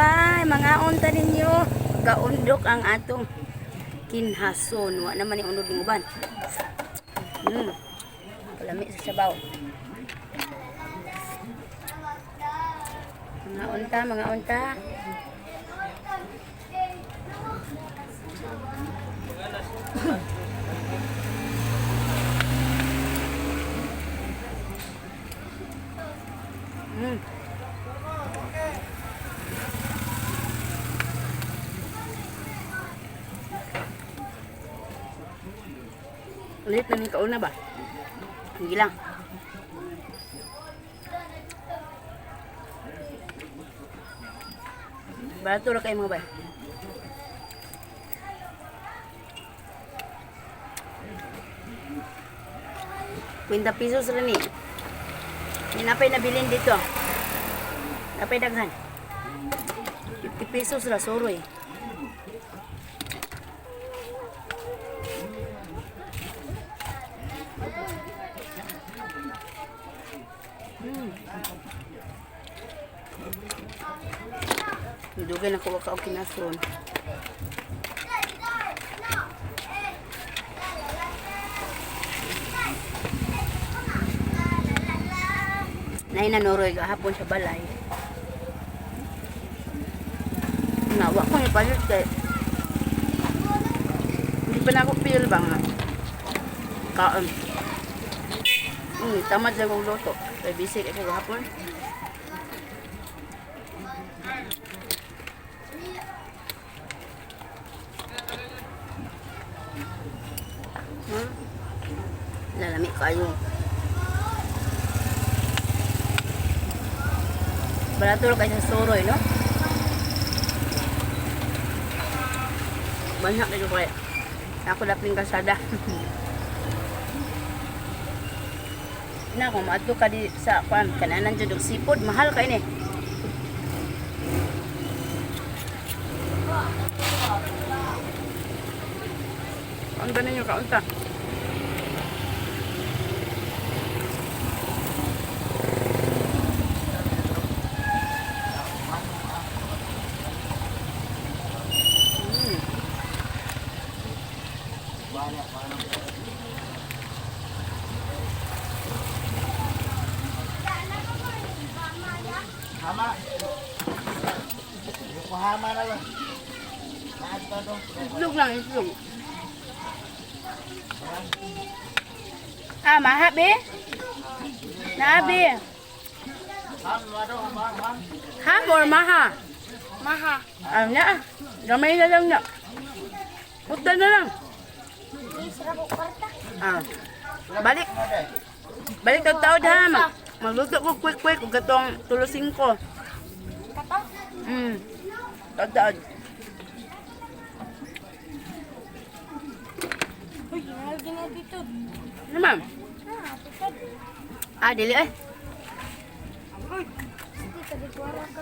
Bay, mga unta ninyo. Gaundok ang atong kinhason. Wa naman ni unod ng uban. Kalami sa sabaw. Mga unta, mga unta. Ulit na ni kauna ba? Hindi lang. Barato ra kayo, mga bay. 50 pesos ra ni. May napay nabilin dito. Napay daghan. 50 pesos ra suroy. Dugay na ko wa ka og kinason. Nay nanuroy gahapon sa balay. Nga wa ko nipalit kay hindi pa na ako feel ba nga kaon. Tamad lang kong luto. Kay busy kay gahapon. Lalami kayo. Barato ra kayo sa suroy, no? Banyak kayo kaya. Ako dapling kalsada. Na kung maadto ka di sa kwan kananan jud og seafood, mahal kay ni. Ang ninyo kaunta. Hama. Yokohama na lang. Naad pa doon. Itlog lang, itlog. Ah, mahabi? Naabi. Ham, ano, ham, ham, ham. Ham or maha? Maha. Ah, na. Gamay na lang na. Putda na lang. Please, rabo kwarta. Ah. Balik. Balik taon taon ha. Magluto ko quick quick ug katong tulusin ko. Kato? Taon taon. Uy, nalagyan na dito. Ano, ma'am? Ah, dito. Ah, dili eh. Uy, sige, tadigwara ka.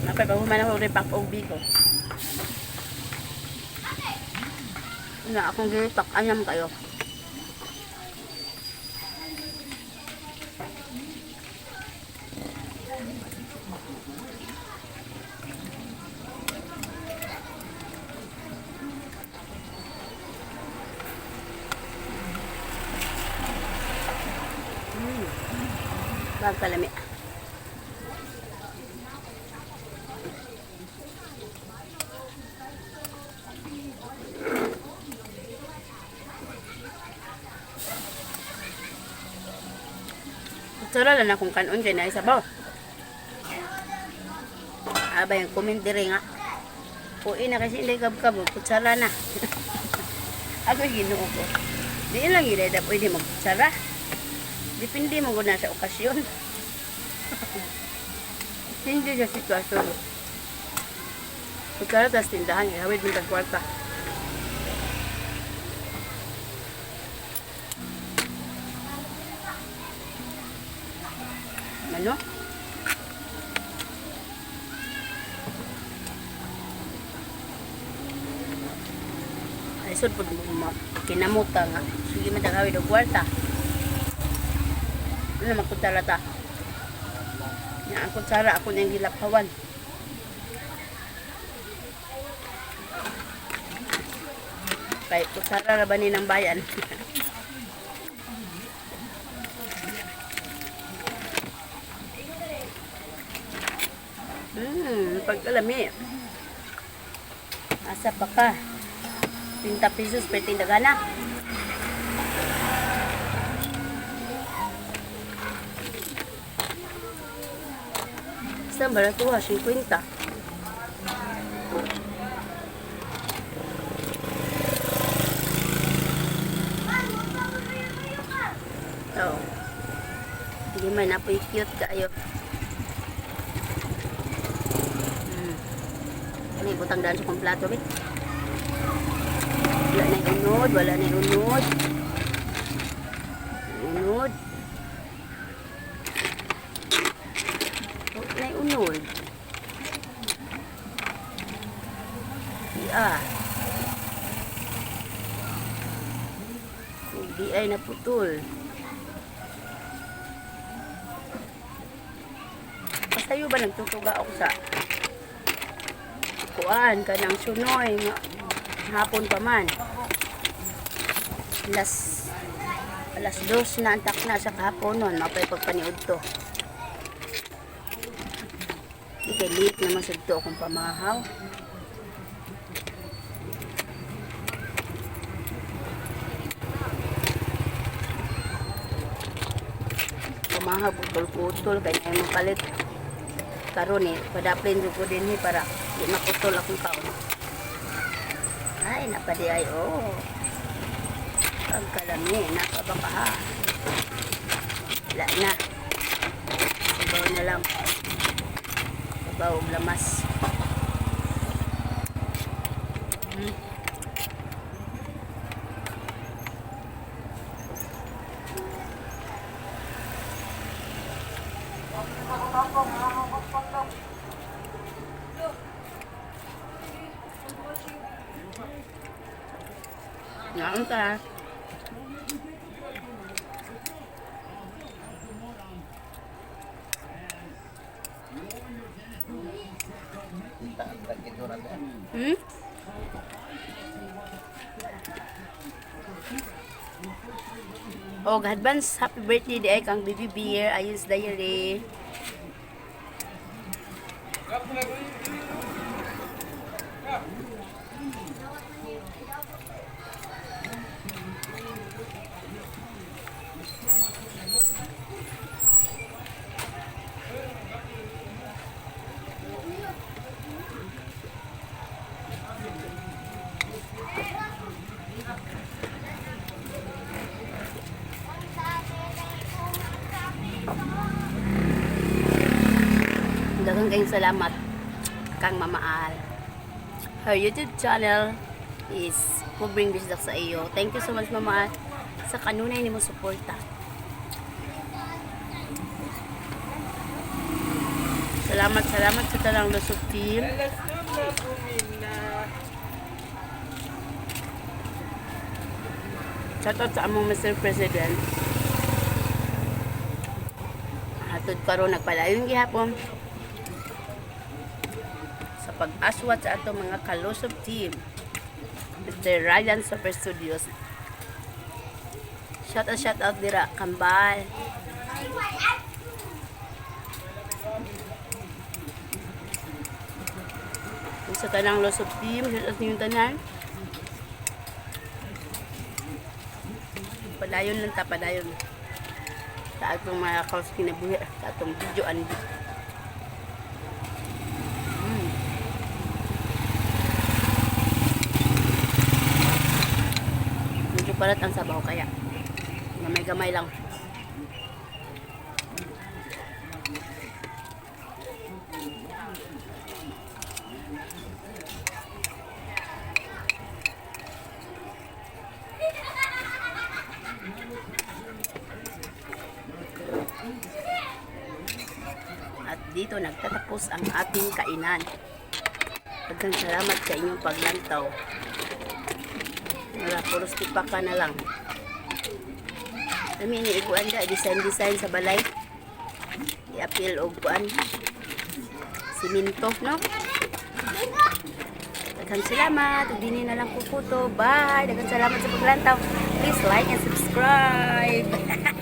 Napay pa human ako repack og biko. Na akong gilipak anyam kayo. Bagkalami. Kutsara lang akong kanon kay na sabaw. Abay, ang comment dire nga. Uy na kasi hindi kabkab, kutsara na. Ako Ginoo ko. Di lang gid da pwede magkutsara. Depende mo gud na sa okasyon. Hindi sa sitwasyon. Kutsara tas tindahan, hawid mo tag kwarta. Ano? Lisod pud mo kinamuta nga. Sige man tagawid og kwarta. Ano magkutsara ta? Nya ang kutsara ako nang gilakawan. Kay kutsara ra ba ni ng bayan? Pagkalami. Asa pa ka? 30 pesos per tindagana. Sa barato ha, 50. Oo. Hindi man apoy cute kaayo. Ano yung butang daan sa kong plato, be? Wala na yung unod, wala na yung unod. Unod. Wala na yung unod. Iya. Hindi ay naputol. Pasayo ba nagtutuga ako sa kuan kanang sunoy nga hapon pa man. Alas 2 na antak na sa kahapon nun, mapay pagpaniud to. Di kay late naman sa to akong pamahaw. Pamahaw putol-putol kay na mapalit. Karon eh, padaplin jud ko dinhi para di maputol akong kaon. Ay, napadi ay oh. Pagkalami, napabaka ha. Wala na. Sabaw na lang. Sabaw og lamas. Ngaon ka. Og advance happy birthday di ay kang Baby Beer Ayos Diary. Daghang kayong salamat kang Mama Al. Her YouTube channel is Pobreng Bisdak sa iyo. Thank you so much, Mama Al, sa kanunay nimo suporta. Salamat, salamat sa tanang lusog team. Shout out sa among Mr. President. Hatod karon nagpalayon gihapon sa pag-aswat sa atong mga kalusob team. Mr. Ryan Super Studios. Shout out dira Kambal. Ug sa tanang lusob team, shout out ninyong tanan. Padayon lang ta, padayon. Sa atong mga kaos kinabuhi, sa atong video and Medyo palat ang sabaw kaya. Gamay-gamay lang. At dito nagtatapos ang ating kainan. Daghang salamat sa inyong paglantaw. Wala, puros tipaka na lang. Kami ni ikuan da, design design sa balay. I-appeal og kuan. Siminto, no? Daghang salamat. Ug dinhi na lang ko puto. Bye. Daghang salamat sa paglantaw. Please like and subscribe.